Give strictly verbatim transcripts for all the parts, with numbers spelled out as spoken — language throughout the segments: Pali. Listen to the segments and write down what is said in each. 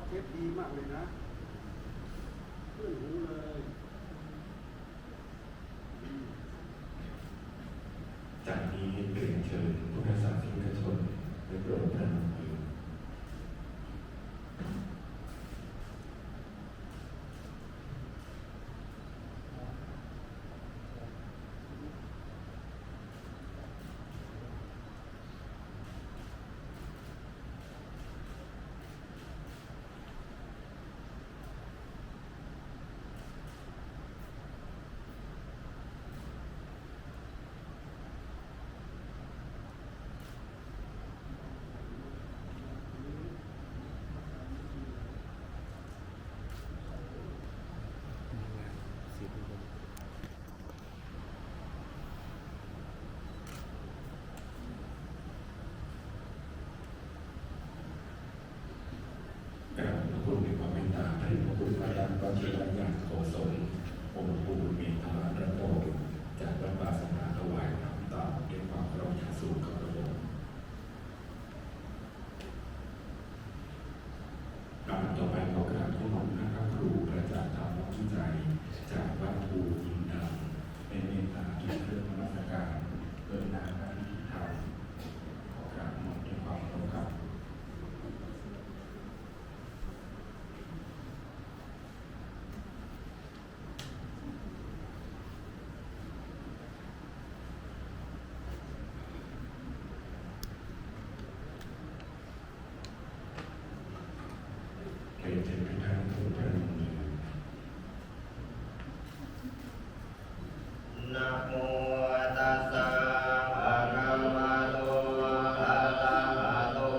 เทปดีมากเลยนะ เพื่อนหูเลย จากนี้เรียนเชิญพุทธศาสนิกชนได้โปรดประนมมือ กราบขอบพระคุณในความเมตตา พระเดชพระคุณพระอาจารย์วัชิรญาณโกศล องค์หลวงปู่บุญมี ธรรมรัตโต จากวัดป่าสนาม ถวายน้อมต่อด้วยความเคารพอย่างสูงครับผม ลำดับต่อไปขอกราบนิมนต์ท่านพระครูประจักษ์ธรรมวิจัย จากวัดภูหินดำ ได้เมตตาเขียนเครื่องนมัสการเพื่อน้อมพระพิธีธรรม ขอกราบนิมนต์ด้วยความเคารพครับ เรียนเชิญทุกท่านทุกพระนมมือ Namo tassa bhagavato arahato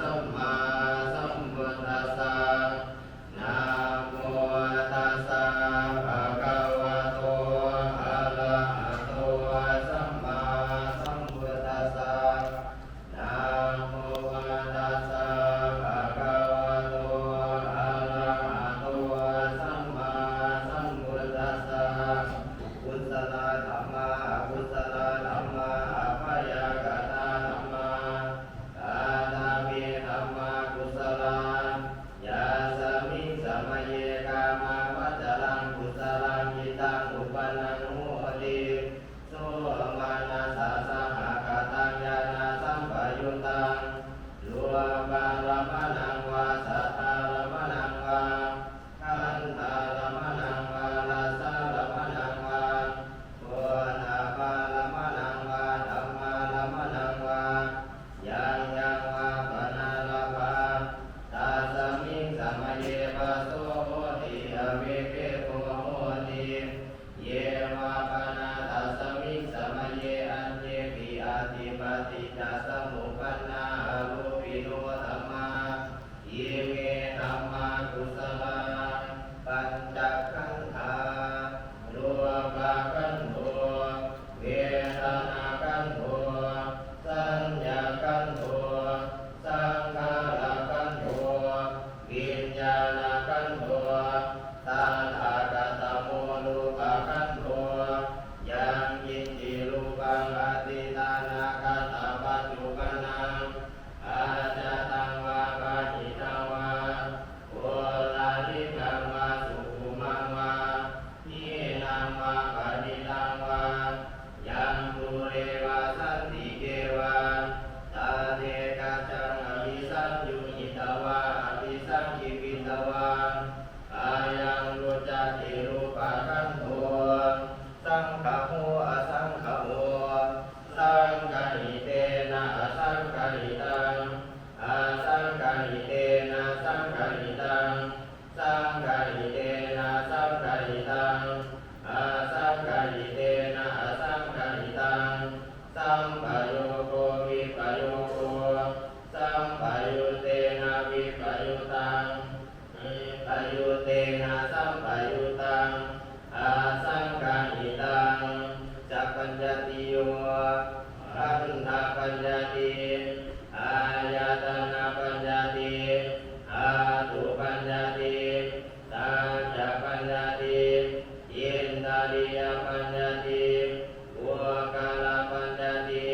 sammāsambuddhassa. Namo tassa bhagavato arahato sammāsambuddhassa. Namo tassa bhagavato arahato sammāsambuddhassa. Kusalā dhammā, akusalā dhammā, abyākatā dhammā. Katame dhammā kusalā? Yasmiṃ samaye kāmāvacaraṃ kusalaṃ cittaṃ uppannaṃ hoti, somanassasahagataṃ ñāṇasampayuttaṃ, rūpārammaṇaṃ vā saddārammaṇaṃ vā gandhārammaṇaṃ vā rasārammaṇaṃ vā phoṭṭhabbārammaṇaṃ vā dhammārammaṇaṃ vā yaṃ yaṃ vā panārabbha, tasmiṃ samaye phasso hoti, avikkhepo hoti. Ye vā panā tasmiṃ samaye aññepi atthi paṭiccasamuppannā arūpino dhammā. Ime dhammā kusalā. Pañcakkhandhā: rūpakkhandho, vedanākkhandho, saññākkhandho, saṅkhārakkhandho, viññāṇakkhandho. Tathāgatamo rūpakkhandho. Yaṅkiñci rūpaṃ atītānāgatapaccuppannaṃ ajjhattaṃ vā bahiddhā vā oḷārikaṃ vā sukhumaṃ vā hīnaṃ vā paṇītaṃ vā yaṃ dūre vā santike vā tadekajjhaṃ abhisaññūhitvā abhisaṅkhipitvā ayaṃ vuccati rūpakkhandho. Saṅgaho asaṅgaho. Saṅgahitena asaṅgahitaṃ, asaṅgahitena saṅgahitaṃ, saṅgahitena saṅgahitaṃ, asaṅgahitena asaṅgahitaṃ. Sampayogo vippayogo, sampayuttena vippayuttaṃ, vippayuttena sampayuttaṃ, asaṅgahitaṃ. Ca paññattiyo: khandhapaññatti, āyatanapaññatti, dhātupaññatti, saccapaññatti, indriyapaññatti, puggalapaññatti,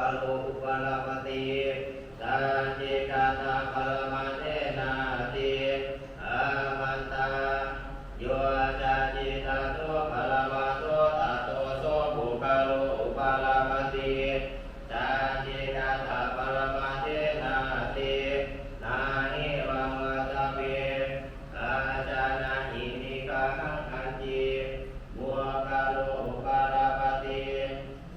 puggalo upalabbhati saccikaṭṭhaparamatthenāti. Āmantā. Yo cacci tato paramattho, tato so puggalo upalabbhati saccikaṭṭhaparamatthenāti. Na hevaṃ vattabbe. Ajānāhi niggahaṃ, kañci puggalo upalabbhati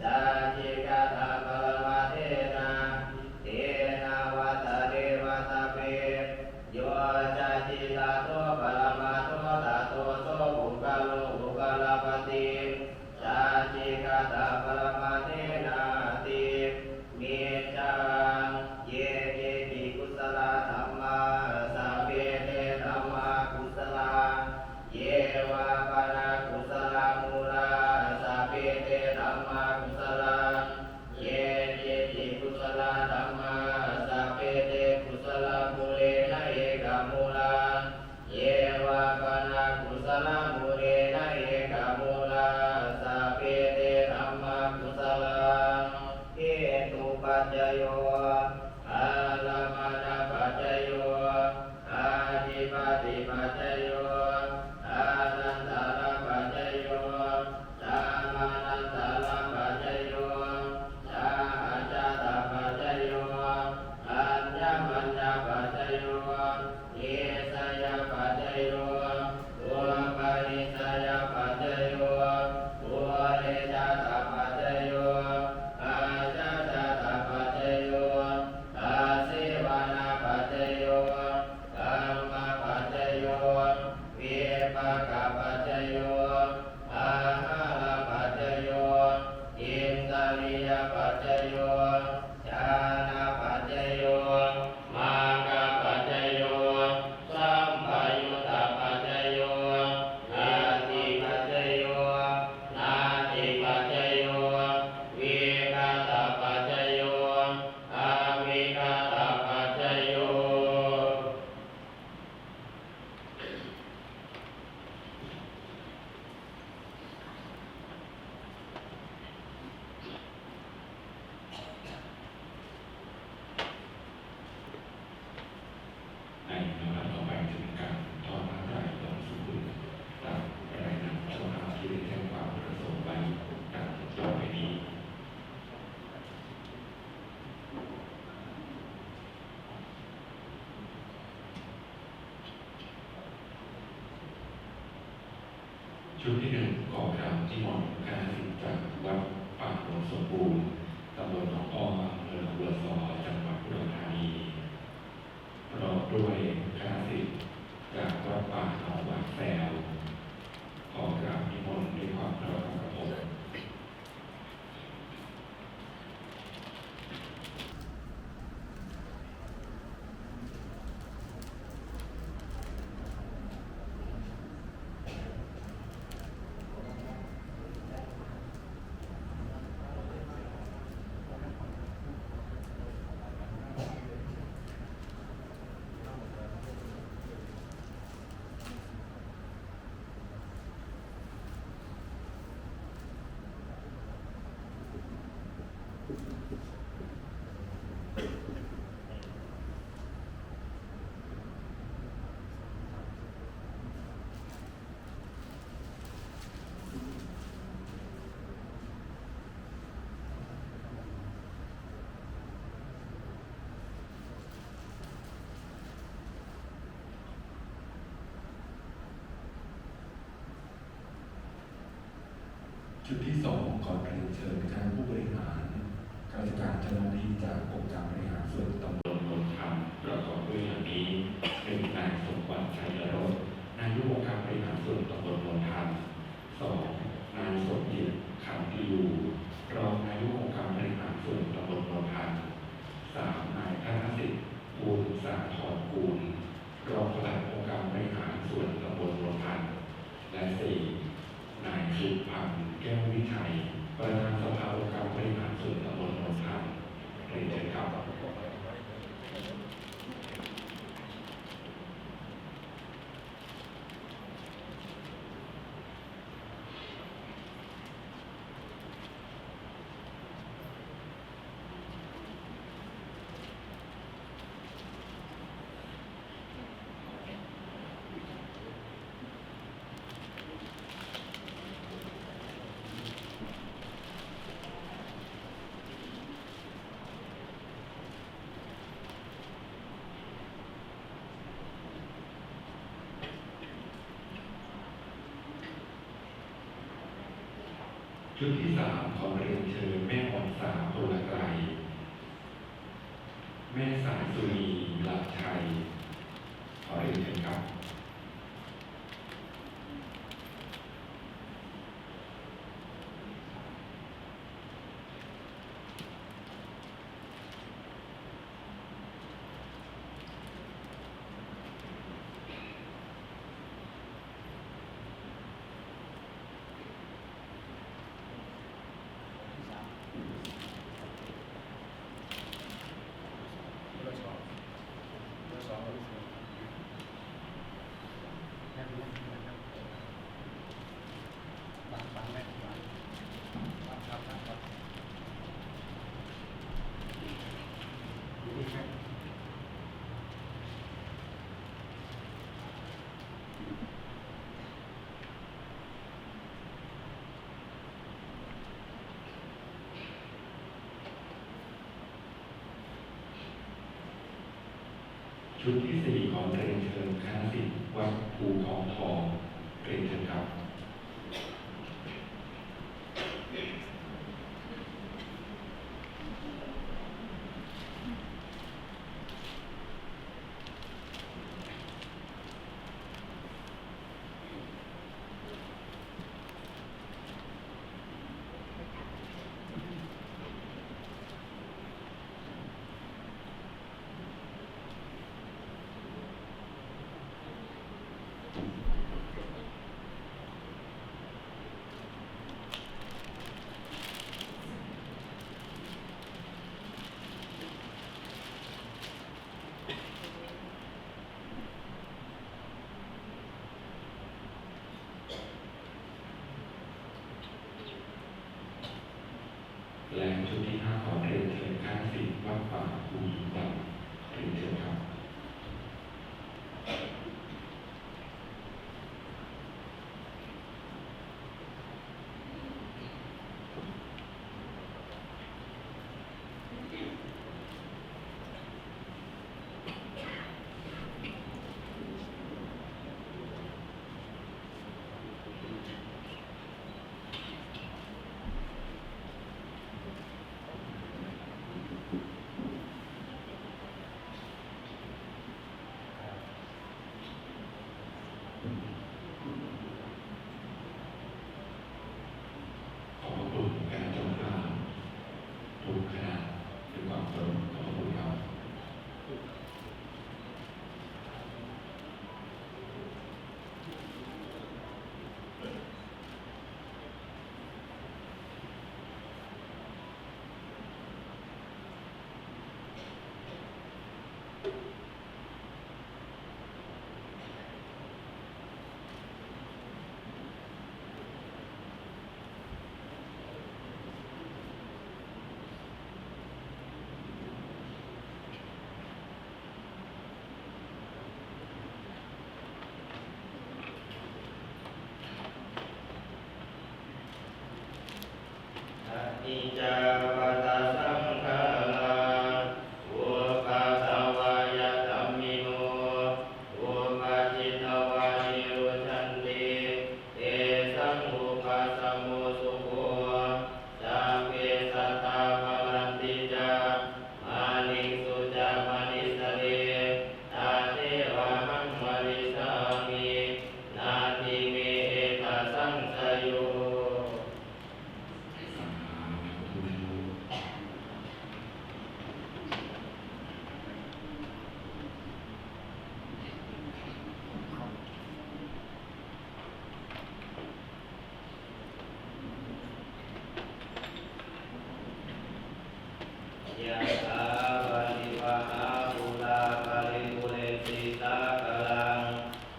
saccikaṭṭhaparamatthenāti. Neva tadeva vattabbe. Yo cacci tato paramattho, tato so puggalo upalabbhati saccikaṭṭhaparamatthenāti. Micchaṃ. Ye keci kusalā dhammā, sabbe te dhammā kusalā. Ye vā pana kusalamūlā, sabbe te dhammā kusalā. Ye keci kusalā dhammā, sabbe te kusalamūlena ekamūlā. Ye vā pana kusalamūlena ekamūlā, sabbe te dhammā kusalā. Hetupaccayo, ārammaṇapaccayo, adhipatipaccayo, anantarapaccayo, samanantarapaccayo, sahajātapaccayo, aññamaññapaccayo, nissayapaccayo, upanissayapaccayo, purejātapaccayo, ajātapaccayo, āsevanapaccayo, kammapaccayo, vipākapaccayo, āhārapaccayo, indriyapaccayo, jhānapaccayo, maggapaccayo, sampayuttapaccayo, atthipaccayo, natthipaccayo, vigatapaccayo, avigatapaccayo. ในลำดับต่อไปจะเป็นการทอดผ้าไตรลงสู่พื้น ตามรายนามเจ้าภาพที่ได้แจ้งความประสงค์ไว้ดังต่อไปนี้ ชุดที่หนึ่ง ขอกราบนิมนต์คณะสิทธิ์จากวัดป่าโนนสมบูรณ์ ตำบลหนองอ้อ อำเภอหนองบัวซอ จังหวัดอุดรธานี พร้อมด้วยคณะสิทธิ์จากวัดป่าหนองหวายแซว ขอกราบนิมนต์ด้วยความเคารพครับผม ชุดที่สอง ขอเรียนเชิญคณะผู้บริหาร ข้าราชการ เจ้าหน้าที่จากองค์การบริหารส่วนตำบล ตำบลโนนทัน ประกอบด้วยอย่างนี้ หนึ่ง นายสมบัติ ชัยรส นายกองค์การบริหารส่วนตำบลโนนทัน สอง นายสมเกียรติ ขันติอยู่ รองนายกองค์การบริหารส่วนตำบลโนนทัน สาม นายธนสิทธิ์ ภูลสาธรกูล รองปลัดองค์การบริหารส่วนตำบลโนนทัน และ สี่ นายสุพันธ์ แก้ววิชัย ประธานสภาองค์การบริหารส่วนตำบลโนนทัน เรียนเชิญครับ ข ชุดที่สาม ขอเรียนเชิญแม่อ่อนสา พลไกร แม่สายสุนี หลักชัย ขอเรียนเชิญครับ ชุดที่สี่ ขอเรียนเชิญคณะสิทธิ์วัดภูเขาทอง เรียนเชิญครับ และชุดที่ห้า ขอเรียนเชิญคณะสิทธิ์วัดป่าภูหินดำ เรียนเชิญครับ ขอบพระคุณคณะเจ้าภาพทุกคณะด้วยความเคารพ ขอบพระคุณครับ Aniccā vata saṅkhārā, uppādavayadhammino, uppajjitvā nirujjhanti, tesaṃ vūpasamo sukho. Sabbe sattā maranti ca, mariṃsu ca marissare, tathevāhaṃ marissāmi, natthi me ettha saṃsayo. ยะถา วาริวะหา ปูรา ปะริปูเรนติ สาคะลัง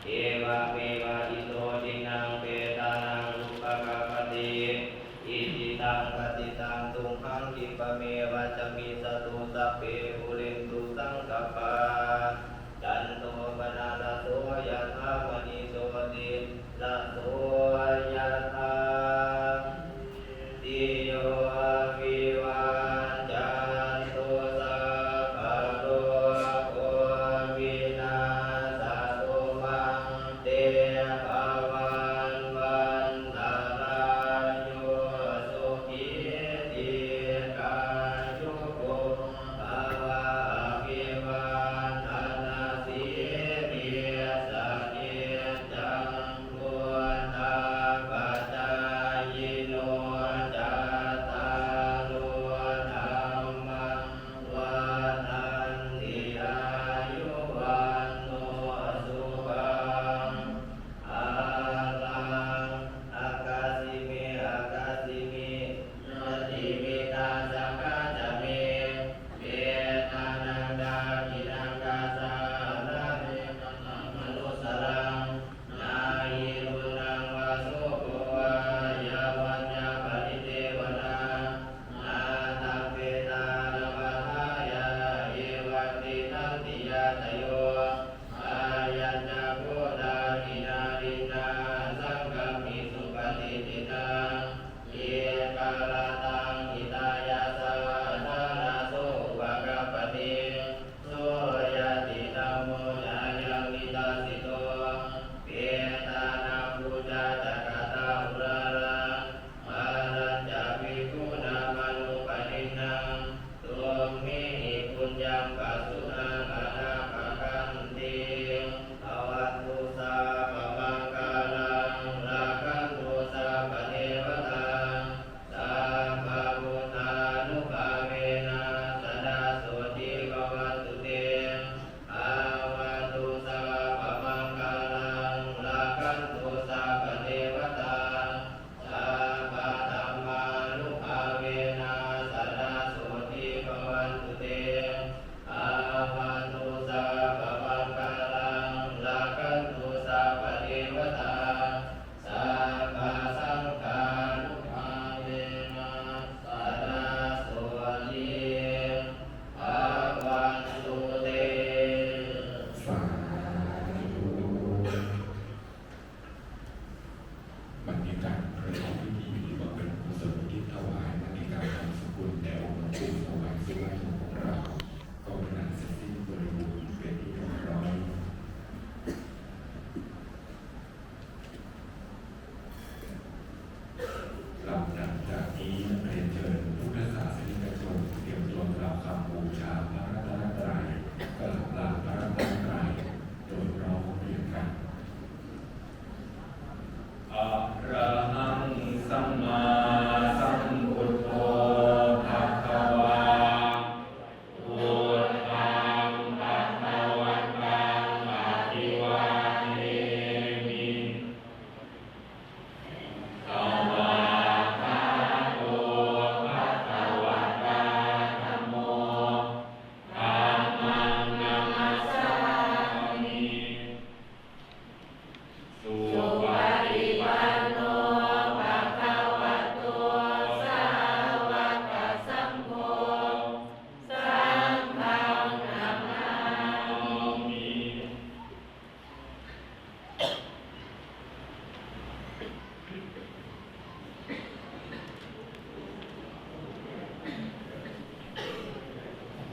เอวะเมวะ อิโต ทินนัง เปตานัง อุปะกัปปะติ อิจิตัง ปัตติตัง ตุมหัง คิปะเมวะ สะมิชฌะตุ สัพเพ ปูเรนตุ สังกัปปา จันโท ปะนะระโส ยะถา มะณิ โชติระโส ยะถา ติโย วิวัชชันตุ สัพพะโรโค วินัสสะตุ มา เต ภะวัตวันตะราโย สุ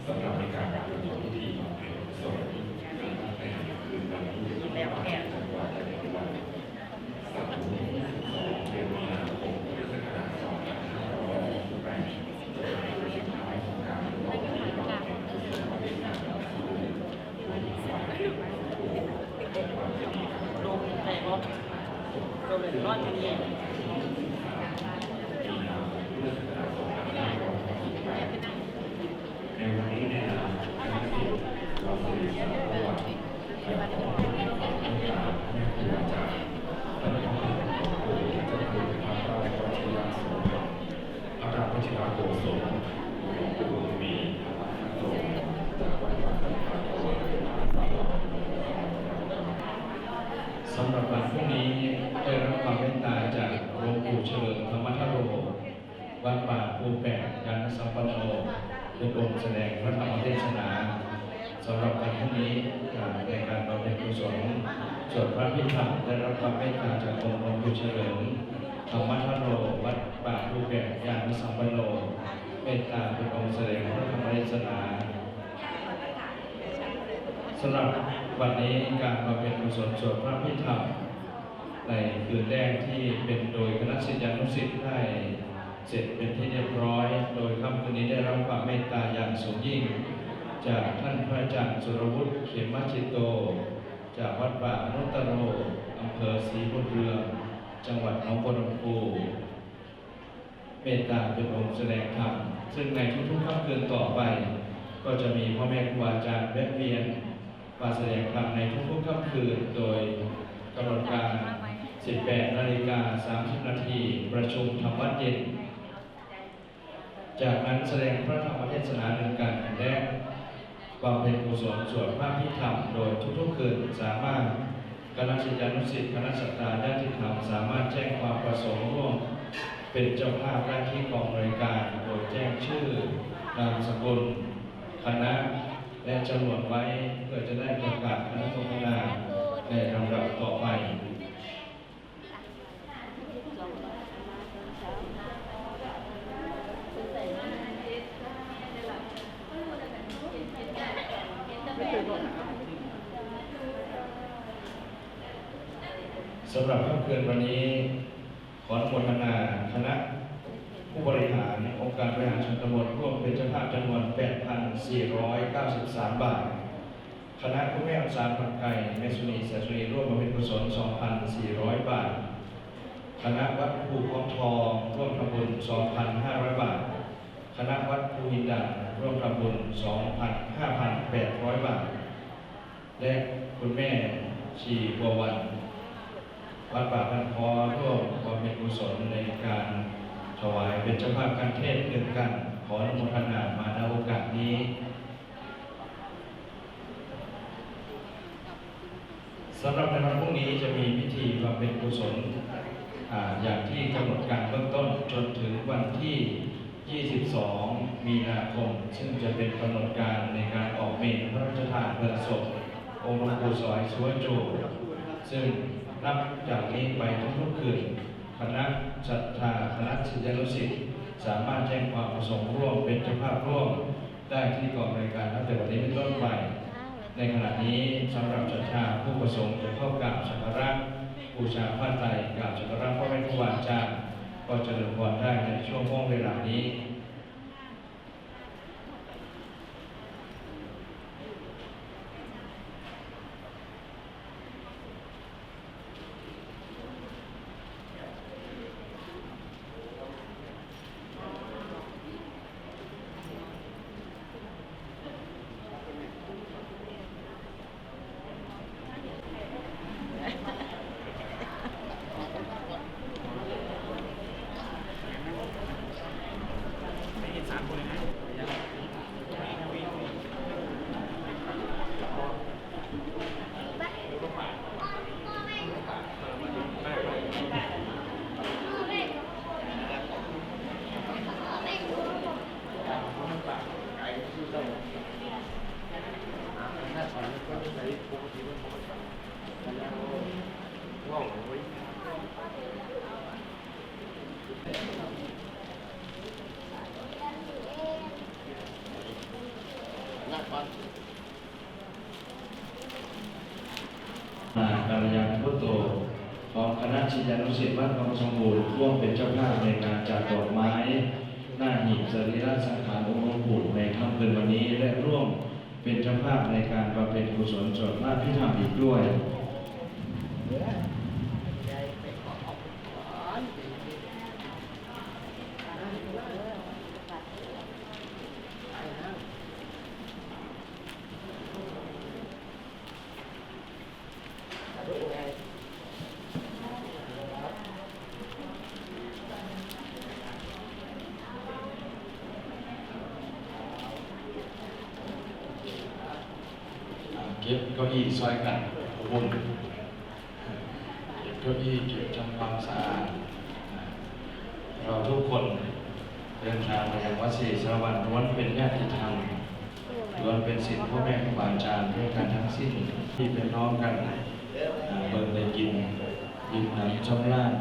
สำหรับในการประกอบพิธีบำเพ็ญกุศล ตั้งแต่คืนวันที่ยี่สิบห้า จนกว่าจะถึงวันเสาร์ที่ยี่สิบสอง เดือนมีนาคม พุทธศักราช สองพันห้าร้อยหกสิบแปด จะเป็นคืนสุดท้ายของการประกอบพิธีบำเพ็ญกุศลพระวิหารหลังสูง ลงแต่รถ ลงแต่รถนี่ ในวันนี้ในนามคณะสิทธิ์วัดสิริสารวัตร และขอความเมตตาแม่ครูอาจารย์ และขอพระคุณพระเจ้าคุณพระราชวัชิระโสภณ อาจารย์วัชิระโกศล หลวงปู่บุญมี ธรรมทัตโต จากวัดป่าสันติภาพ สำหรับวันพรุ่งนี้ได้รับความเมตตาจากหลวงปู่เฉลิม ธรรมทัตโต วัดป่าภูแปด ญาณสัมปันโน เป็นองค์แสดงพระธรรมเทศนา สำหรับวันพรุ่งนี้ อ่า ในการบำเพ็ญกุศลสวดพระอภิธรรม ได้รับความเมตตาจากองค์หลวงปู่เฉลิม ธรรมทัตโต วัดป่าภูแปด ญาณสัมปันโน เมตตาเป็นองค์แสดงพระธรรมเทศนา สำหรับวันนี้การบำเพ็ญกุศลสวดพระอภิธรรม ในคืนแรกที่เป็นโดยคณะศิษยานุศิษย์ได้เสร็จเป็นที่เรียบร้อย โดยค่ำคืนนี้ได้รับความเมตตาอย่างสูงยิ่ง จากท่านพระอาจารย์สุรวุฒิ เขมจิตโต จากวัดป่าอนุตตโร อำเภอศรีบุญเรือง จังหวัดหนองบัวลำพู เมตตาเป็นองค์แสดงธรรม ซึ่งในทุกๆค่ำคืนต่อไป ก็จะมีพ่อแม่ครูอาจารย์แวะเวียนมาแสดงธรรมในทุกๆค่ำคืน โดยกำหนดการ สิบแปดนาฬิกาสามสิบนาที ประชุมธรรมวัดเย็น จากนั้นแสดงพระธรรมเทศนาหนึ่งกัน และบำเพ็ญกุศลสวดพระอภิธรรม โดยทุกๆคืน สามารถ คณะศิษยานุศิษย์ คณะศรัทธาญาติธรรม สามารถแจ้งความประสงค์ร่วมเป็นเจ้าภาพได้ที่กองอำนวยการ โดยแจ้งชื่อ นามสกุล คณะ และจำนวนไว้ เพื่อจะได้ประกาศอนุโมทนาในลำดับต่อไป สำหรับค่ำคืนวันนี้ ขออนุโมทนาคณะผู้บริหารองค์การบริหารส่วนตำบลร่วมเป็นเจ้าภาพจำนวน แปดพันสี่ร้อยเก้าสิบสามบาท คณะคุณแม่อันสารพันไกล แม่สุนี แสนสุนี ร่วมบำเพ็ญกุศล สองพันสี่ร้อยบาท คณะวัดภูเขาทอง ร่วมทำบุญ สองพันห้าร้อยบาท คณะวัดภูหินด่าง ร่วมทำบุญ สองพัน ห้าพันแปดร้อยบาท และคุณแม่ชีบัววัน วัดป่าพันคอ ร่วมบำเพ็ญกุศลในการถวายเป็นเจ้าภาพการเทศน์หนึ่งกัน ขออนุโมทนามา ณ โอกาสนี้ สำหรับในวันพรุ่งนี้จะมีพิธีบำเพ็ญกุศล อ่า อย่างที่กำหนดการเบื้องต้น จนถึงวันที่ ยี่สิบสอง มีนาคม ซึ่งจะเป็นกำหนดการในการออกเมรุพระราชทานเพลิงศพองค์หลวงปู่สอย สุวัจโจ ซึ่งนับจากนี้ไปทุกๆคืน คณะศรัทธา คณะศิษยานุศิษย์ สามารถแจ้งความประสงค์ร่วมเป็นเจ้าภาพร่วมได้ที่กองอำนวยการ นับแต่วันนี้เป็นต้นไป ในขณะนี้สำหรับศรัทธาผู้ประสงค์จะเข้ากราบสักการะบูชาผ้าไตร กราบสักการะพระแม่ครูบาอาจารย์ ก็เจริญพรได้ในช่วงห่วงเวลานี้ สำหรับ มา กัลยาณมิตร ของคณะศิษยานุศิษย์วัดบางสมบูรณ์ ร่วมเป็นเจ้าภาพในการจัดดอกไม้ หน้าหีบสรีระสังขารองค์หลวงปู่ในค่ำคืนวันนี้ และร่วมเป็นเจ้าภาพในการบำเพ็ญกุศลสวดพระอภิธรรมอีกด้วย เก็บเก้าอี้ซอยกัน อบอุ่น เก็บเก้าอี้ เก็บทำความสะอาด เราทุกคนเดินทางมายังวัดศรีสารวัน ล้วนเป็นญาติธรรม ล้วนเป็นศิษย์พ่อแม่ครูบาอาจารย์ด้วยกันทั้งสิ้น ที่เป็นน้องกัน อ่า เบิ่งได้กิน อิ่มหนำสำราญ